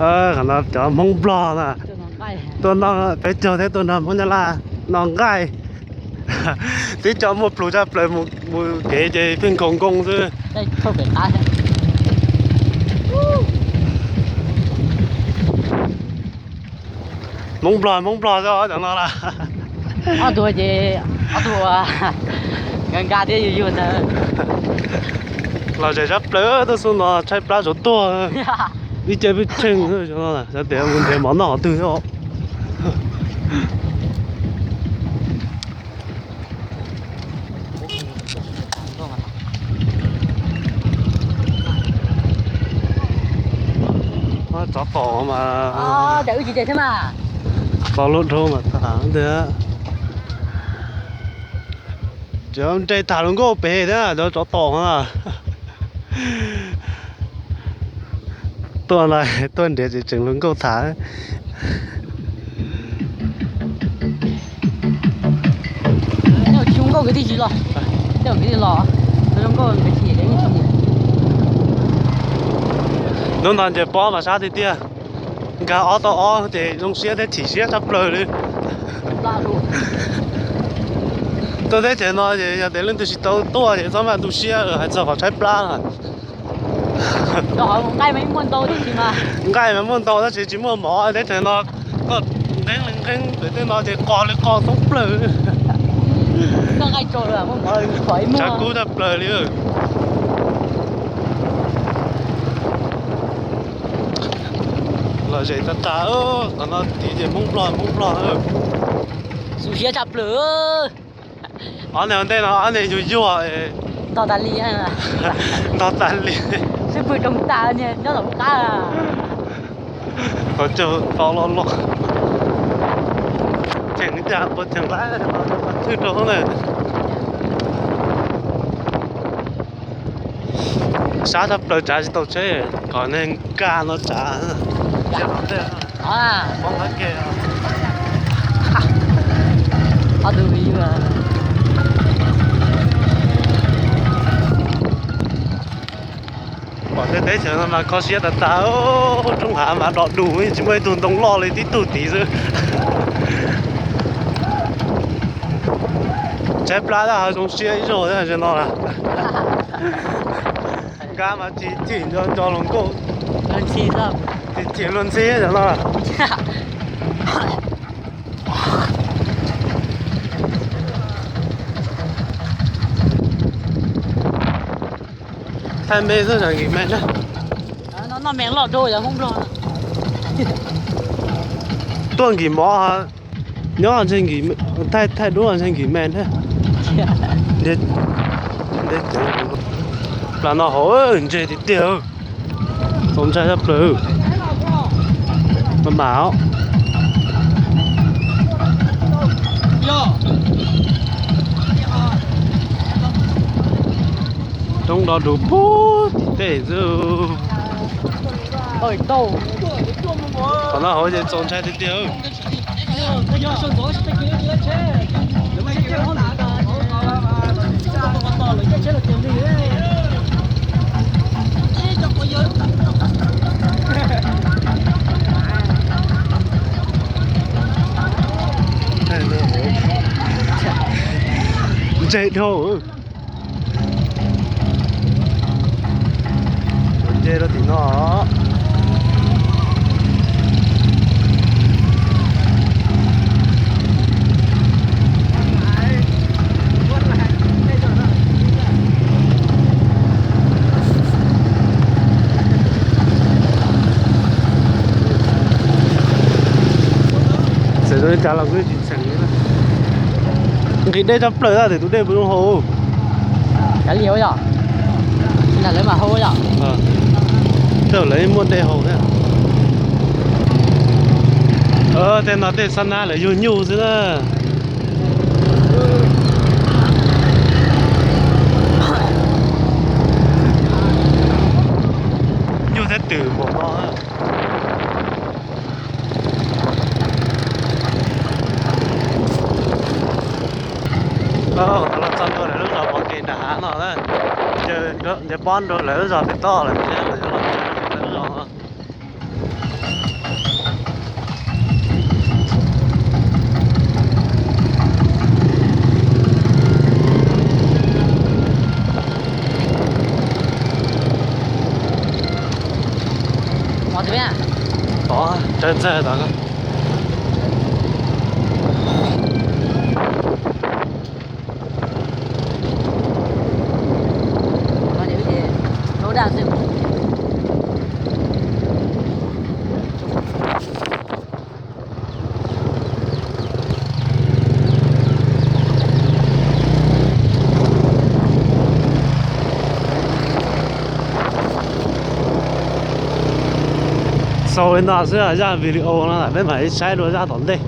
Qhov no cov Hmoob Nplog na, tuaj noj peb caug thiab tuaj nrog Hmoob Nyab Laj noj nqaij. Twb coj muaj plhus tshaj plaws mus kev ces pheej nkaus nkoos xwb. Hmoob Nplog, Hmoob Nplog xwb os cov no lawm. Ob tug ces ob tug nkag nkag thiab yug yug ntawd. Lom zem tshaj plaws, tuaj xub no tshaib plab tsuav tuag. Ib ce pheej tsheej, xyov tias mus nrhiav mov noj qhov twg thiab. Tsov tom mas, tau luaj dhau mas tham tias cov nres tham hluas nkauj pem thiab cov tsov tom na. Tuaj, tuaj nrhiav tseem hluas nkauj tham. Tsis zoo nkauj kwv tij tsis los, tsis zoo nkauj kwv tij los, zoo nkauj kwv tij yeej tsis nyiam. Hnub no nce pob mas sab tiag tiag, nkag ob tau ob ces zoo siab thiab chim siab tshaj plaws li. Tuaj teb chaws no ces yog tias leej twg tsis tau tuaj ces txhob maj tu siab hais txog qhov tshaib plab na. Nqaij mas muaj ntau tab sis tsis muaj mov teb chaws no, koj nqeeb li nqeeb pem tej no ces qos li qos thoob plaws. Tshav kub tshaj plaws li. Lom zem tag tag, qhov no tid ces Hmoob Nplog, Hmoob Nplog. Xu siab tshaj plaws. Ob niag ua ntej no ob niag yuag yuag, ntog tas li, ntog tas li. Sib pw rau tas nyob tom qab. Qhov chaw to loj loj, cheem li cas puas cheem lawm, qhov twg rau na. Sab tshaj plaws tsav tsis tau tsheb, kom neeg nkag no tsav. Pom tej teb chaws no mas kho siab tas tas, roob hav mas dom dus tsis muaj ib tug ntoo loj li tib tug tid xwb. Tshaib plab tab zoo siab ib zaug thiab no. Nkag mas chim chim nco nco hluas nkauj, chim chim luag ntxhi no. Thaij me xwb, nkim me na. Tuaj nkim mov, nyob ntshe, thaij duab ntshe nkim me thiab. Plas no hauv ntseg tiag tiag, txaus ntshai tshaj plaws. Mas mas, roob do dus puag tim tej xwb. Qhov no hauv ces txaus ntshai tiag tiag. Ntseg dhau. Nce rau tim no. Txawm zoo li cas los kuj tsis txheem li. Nqhis dej tshaj plaws, tab sis tus dej puas zoo haus. Kav liam yom, nram lawv mas haus yom. Tej lawv muaj dej haus thiab. Tej no tej xab nab lawv yug nyuj xwb na. Nyuj thiab twm npaum no. Los txog ntua lawv lub zos pov kev nram hav no na, nce pob nrau lawv lub zos pem toj lawm thiab, lawv lub zos. Tod, tsawv ntxawg tod. Xaus li no xwb, zaj video no peb mam li saib dua zaj tom ntej.